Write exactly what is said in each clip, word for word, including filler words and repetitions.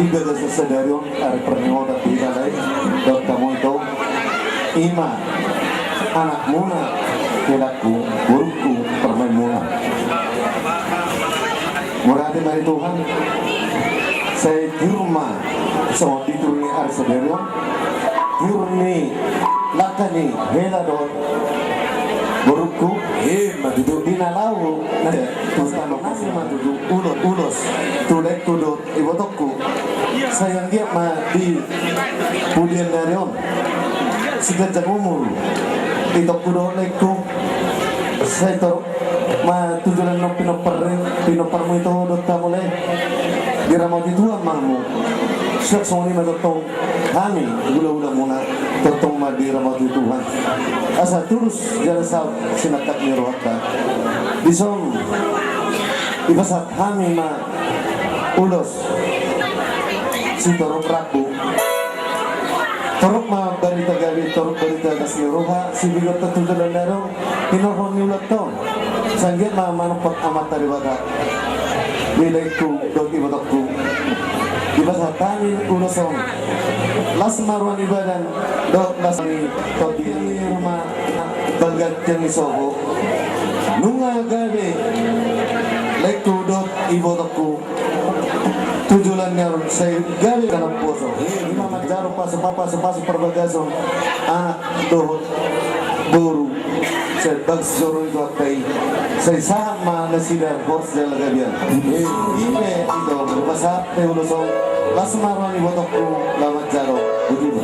Di bagasan sadari on, ari parningotan di hita lae, dohot hamu ito, ima anakmuna, helangku, borungku, parumaenmuna. Mauliate ma di Tuhan, sai tiur ma songon di tiur ni ari sadari on, tiur ni langka ni hela dohot borungku. Ima tutu. Di na laho, na, tutu ma tutu, ulo-, ulos tu laengku dohot ibotongku. Sai anggiat ma di pudian ni ari on, siganjang umur itongku dohot laengku. Sai torop ma tu joloan on pinompar, pinomparmu ito dohot hamu lae, diramoti Tuhan ma hamu. Suang songon i ma tongtong hami hulahulamuna, tongtong ma diramoti Tuhan. Asa tulus jala saut sinangkap ni rohanta. Dison dipasahat hami ma ulos sitorop rambu. Torop ma barita gabe, torop barita las ni roha, sibigotta tu joloan ni ari on, hinorhon ni ulaonta on. Sai anggiat ma manumpak Amanta Debata di laengku dohot ibotongku. Dipasahat hami ulos on. Las ma roha ni badan dohot las ni tondi. Ima balga tiang ni sogo. Nunga gabe laengku dohot ibotongku tu joloan ni ari on, sai gabe gabe poso. Ima manjalo pasu, pasu, pasu parbagason anak dohot boru. Sai bagas joro i tu angka i. Sai sahat ma nasida horas jala gabe. Ima ito, pasahat pe ulos on. Las ma roha ni ibotongku, laho manjalo. Boti ma.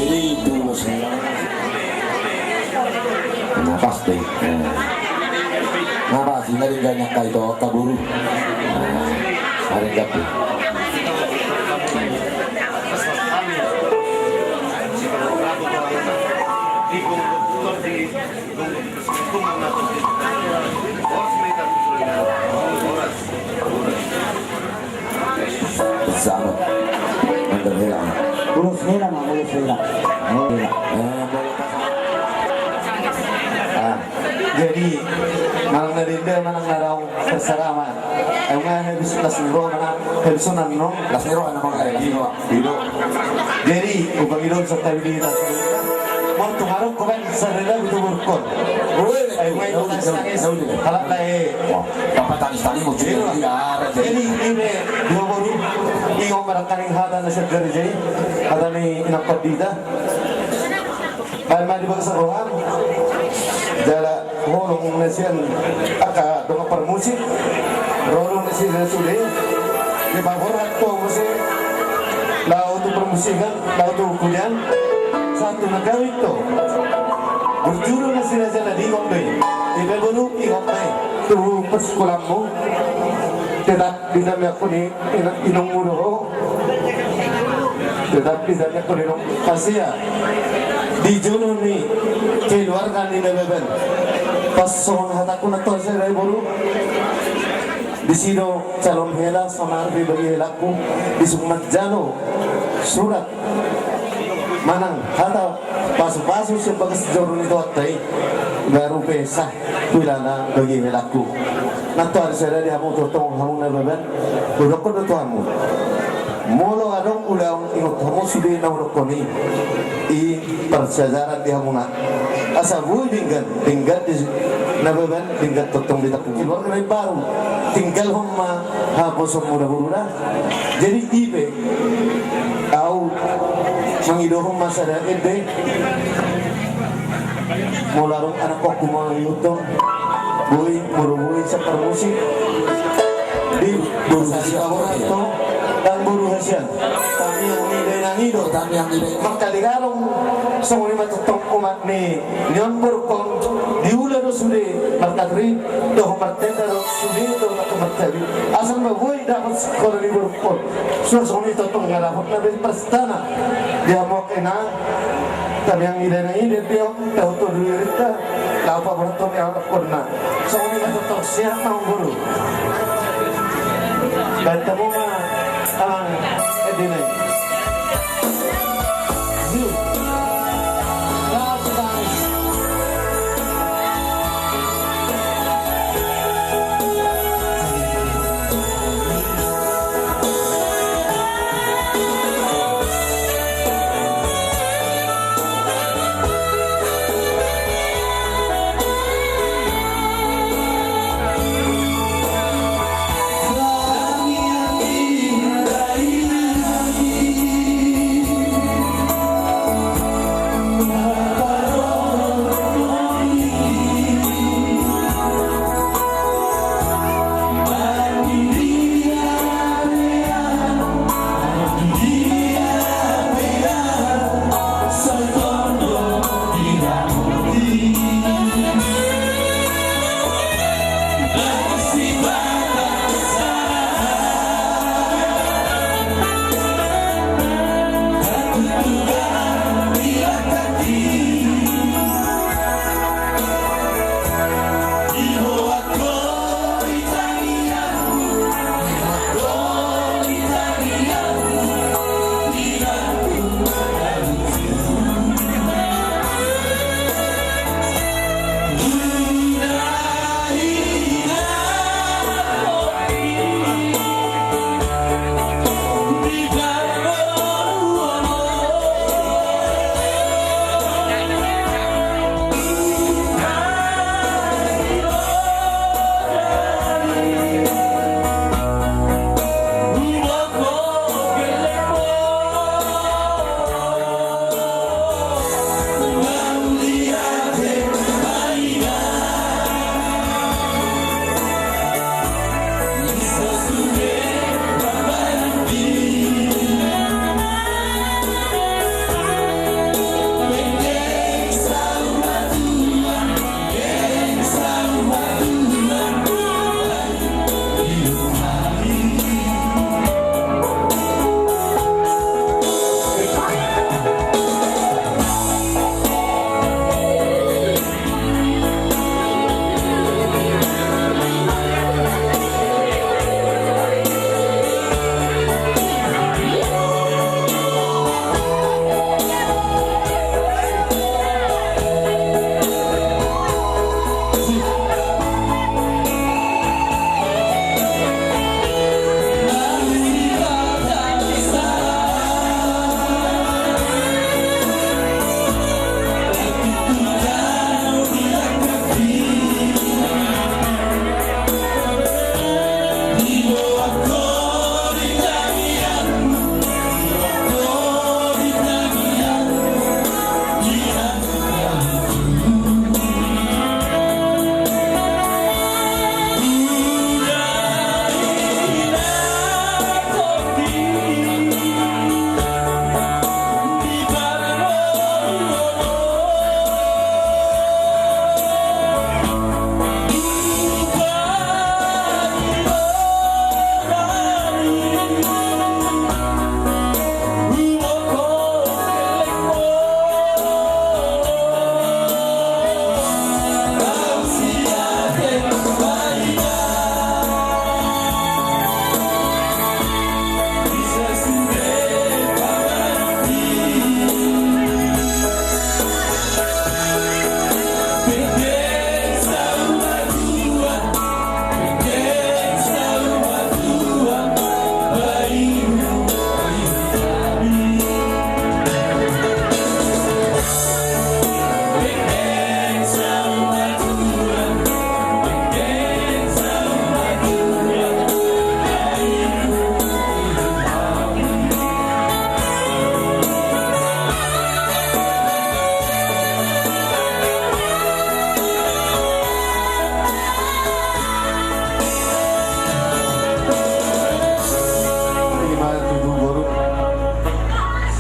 Jadi itu maksudnya. Nah, pas deh. Nah, pas, ini ada banyak kali tuh kabur. Nah, ada yang dapet. Sama. Mandar hela. Ulos hela ma, ulos hela. Oh, hela. Eh, boleh pas. Ah, jadi, manang na denda, manang na dao, terserah ma. Ayo, nga habis las ni roha, manang habis onan, no? Las ni roha, nama, eh, las ni roha. Ido. Jadi, upa ido, serta di tas. Mau tu harus kau kan, serela betul berkor. Woi, ayo, main tas tangis. Halak lae. Wah, dapat tangis-tangis, mau jadi, jadi, ini dua boru. Ini ngomong kaning hata na segar jadi. Hata ni inang pandita. Baen ma di bagasan roham. Jala holong na sian angka dongan parmusik. Ro do nasida sude. Dipaborhat tu muse. Laho tu parmusikan, laho tu pudian. Sahat tu na gawito. Burju do nasida jala diingot do i. Ipe boru ingot do i tu parsikolanmu. Tetap bisa mengakuni Ina-, inongmu do ho. Tetapi tadi aku inong. Pas ia di jolo ni keluarga ni na baban. Pas songon hatangku na tor sada i boru. Disi do calon hela, saonari pe bagi helaku, disuk manjalo surat manang hata Pasu-pasu sian bagas joro ni Tuhanta i, baru pe sah tu ilana bagi helangku. Nantoari sada di hamu tongtong hamu Nababan, hudokkon do tu hamu. Molo adong ulaon ingot hamu sude na hudokkon i, i parsiajaran di hamuna. Asa boi denggan, denggan di Nababan, denggan tongtong di Tampubolon. Keluarga na imbaru, tinggalhon ma haposonmuna boru da. Jadi i pe, au mangidohon ma sada ende. Molo adong anakkon mangihuthon, boi, molo boi, sian parmusik. Di boru hasian, ndang boru hasian. Tangiang ni dainang i do. Tangiang ni dainang. Mangkalingalong, songon i ma tongtong umak ni, ni on borungkon, diula do sude, markatur i, dohot martenda do sude, dohot marcabi. Asal ma boi dapot sikola ni borungkon. Suang songon i tongtong nga dapot na be parstana. Di hamu angka inang, tangiang ni dainang i, dia, dia, tahu tu dulu rita, laho paborhat tu ni anakkonna. Songon i ma tongtong siap ma boru. Baen hamu ma amang endena i.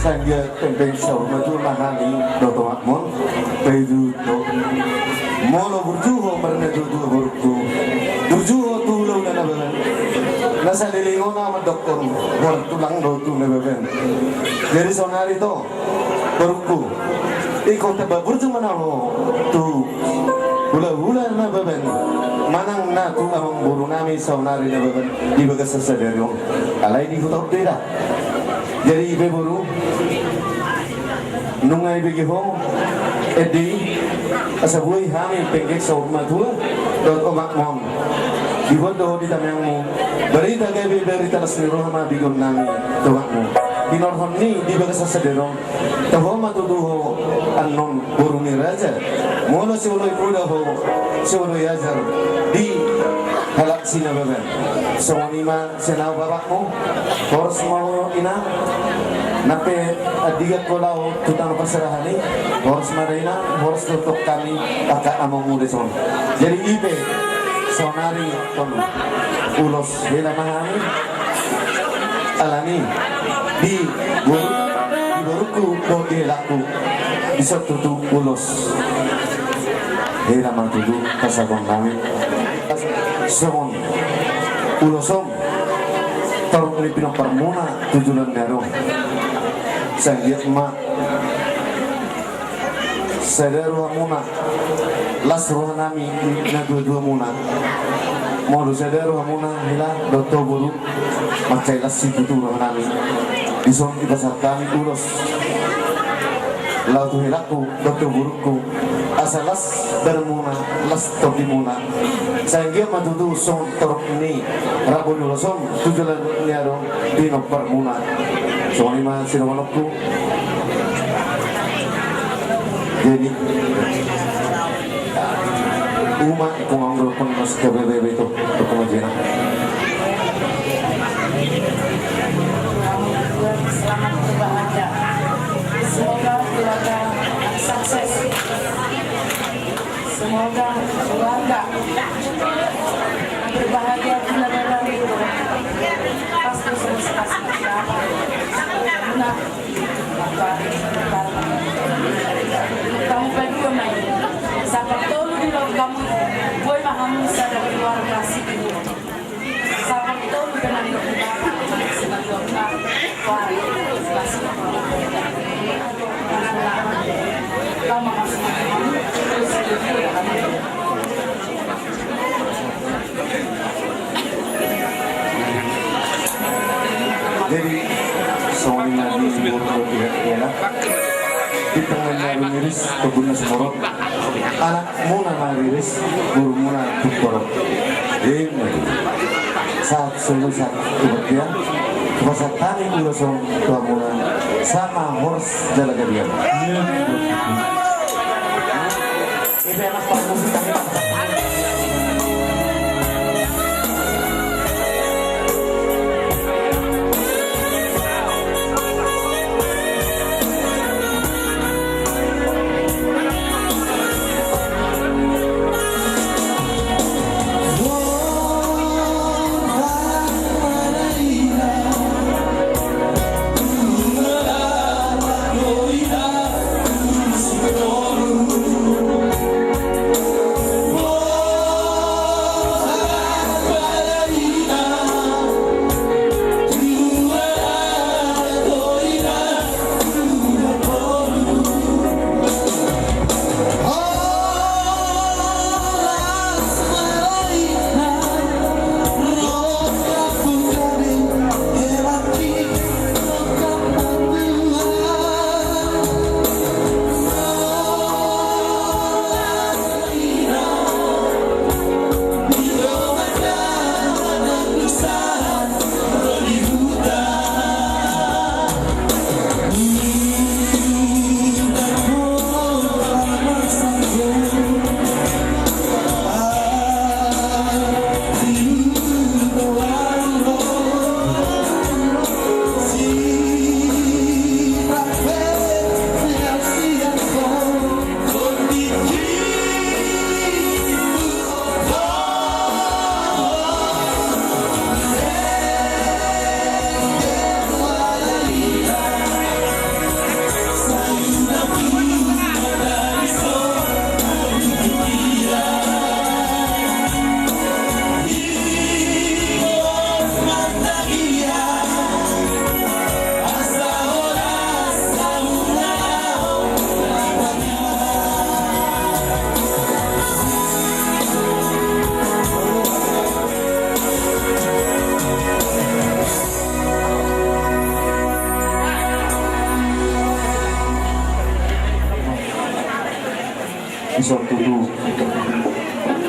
Sanggiat pengpeng saur matua ma hami dohot omakmon, paidu do. Molo burju ho marnatuatua borungku, burju ho tu hulahula Nababan. Na saleleng on ahu mandokkon, holan tulang do tu Nababan. Jadi saonari to, borungku, ingkon tamba burju ma na ho tu hulahula Nababan, manang na tu amangboru nami saonari Nababan di bagasan sadari on. Alai di huta on do ida. Jadi i pe boru, nunga dibege ho ende i, asa boi hami pengpeng saur matua dohot omakmon, diboan do ho di tangiangmu. Barita gabe, barita las ni roha ma begeon nami tu omakmu. Hinorhon ni di bagasan sadari on, toho ma tutu ho annon boru ni raja. Molo sioloi poda ho, sioloi ajar di halak Sinababan. Songon i ma sian ahu bapakmu, horas ma ho ina. Nang pe andigan ho laho tu tano parserahan i, horas ma da ina, horas do tong hami angka amangmu dison. Jadi i pe, saonari on ulos hela ma hami. Alani di boru, di borungku dohot di helangku, dison tutu ulos hela ma tutu pasahaton nami. Songon ulos on, torop ni pinomparmuna tu joloan ni ari on. Sanggiat ma sada rohamuna, las rohanami natuatuamuna. Molo sada rohamuna hela dohot ho boru, mansai las situtu rohanami. Dison dipasahat hami ulos laho tu helangku dohot tu borungku, asa las badanmuna, las tondimuna. Sanggiat ma tutu songon torop ni rap ni ulos on tu joloan ni ari on pinomparmuna. Songon i ma sidohononku. Jadi uma, ingkon ahu do pon mas ke bebe itu, ingkon ma jena. Selamat berbahagia. Semoga keluarga sukses. Semoga keluarga berbahagia, guna dan rame. Pasti sukses, pasti apa. Hamu paduahon ma i. Sahat tolu di laut hamu, boi ma hamu sada keluarga sitio. Sahat tolu di laut hamu, boi ma hamu sada keluarga sitio. Jadi songon i ma di boru dohot di hela, di tangan na riris, kebunna sumorop, anakmuna na riris, borumuna tumorop. Ima tutu. Sahat solu sahat tu bontean, hupasahat hami ulos on tu hamuna, sahat ma horas jala gabe.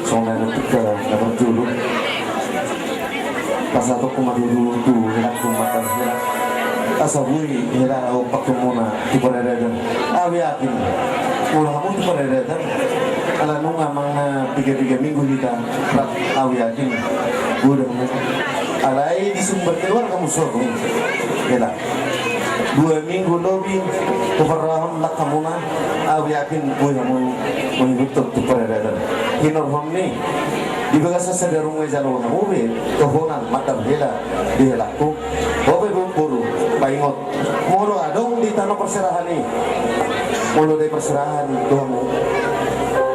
Songon na nidok na parjolo, pasahatonku ma tutu tu helangku manang hela, asa boi hela ahu pakeonmuna tu paradaton. Ahu yakin molo hamu tu paradaton, ala nunga manang na piga-piga minggu hita rap, ahu yakin godang. Alai di sumber keluargamu so adong hela. Dua minggu lobi tu paradaton, laho hamuna, ahu yakin boi hamu mangihuthon tu paradaton. Hinorhon ni, di bagasan sada rungu i jalo hamu be tohonan manang hela di helangku. Ho pe boru, paingot, molo adong di tano parserahan i, molo di parserahan tu hamu,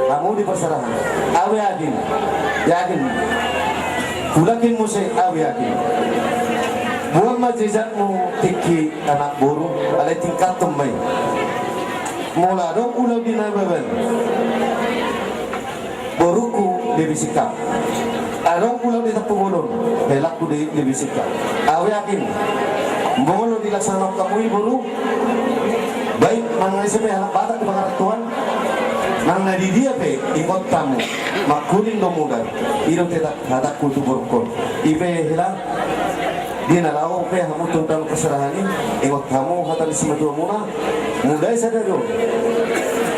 hamu di parserahan, ahu yakin, yakin, hulakin muse, ahu yakin. Boan ma jejak mu tingki anak boru, alai tingkathon ma i. Molo adong ulaon di Nababan, borungku Dewi Sikap. Adong ulaon di Tampubolon, helangku Dewi Sikap. Ahu yakin molo dilaksanahon hamu i boru, baik manang ise pe halak Batak di pangarantoan, manang na di dia pe, ingot hamu, mangkuling do mudar. I do tetap hatangku tu borungkon. I pe hela, di na laho pe hamu tu tano parserahan i, ingot hamu hata ni simatuamuna. Mulai sadari on,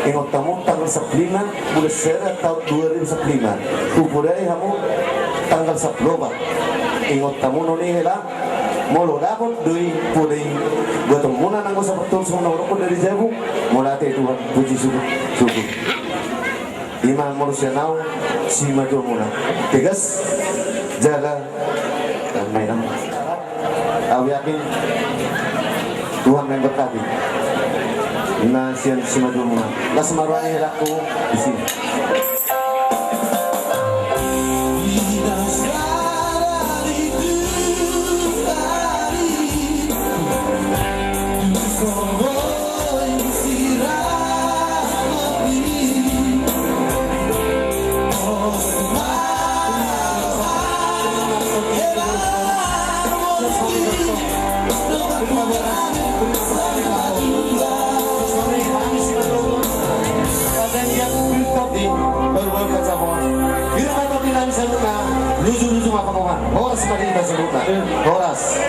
ingot hamu tanggal sampulu lima bulan sada taon dua ribu sampulu lima, hupodai hamu tanggal sampulu opat. Ingot hamu non i hela, molo dapot do i poda i, buatonmuna nanggo saportol songon na hudokkon dari jabu. Mauliate Tuhan, puji syukur, syukur. I ma molo sian ahu simatuamuna. Tegas jala damai nang. Ahu yakin Tuhan memberkati. Na sian simatuamuna. Las ma roha ni helangku disi. Horas ma di hita saluhutna. Horas.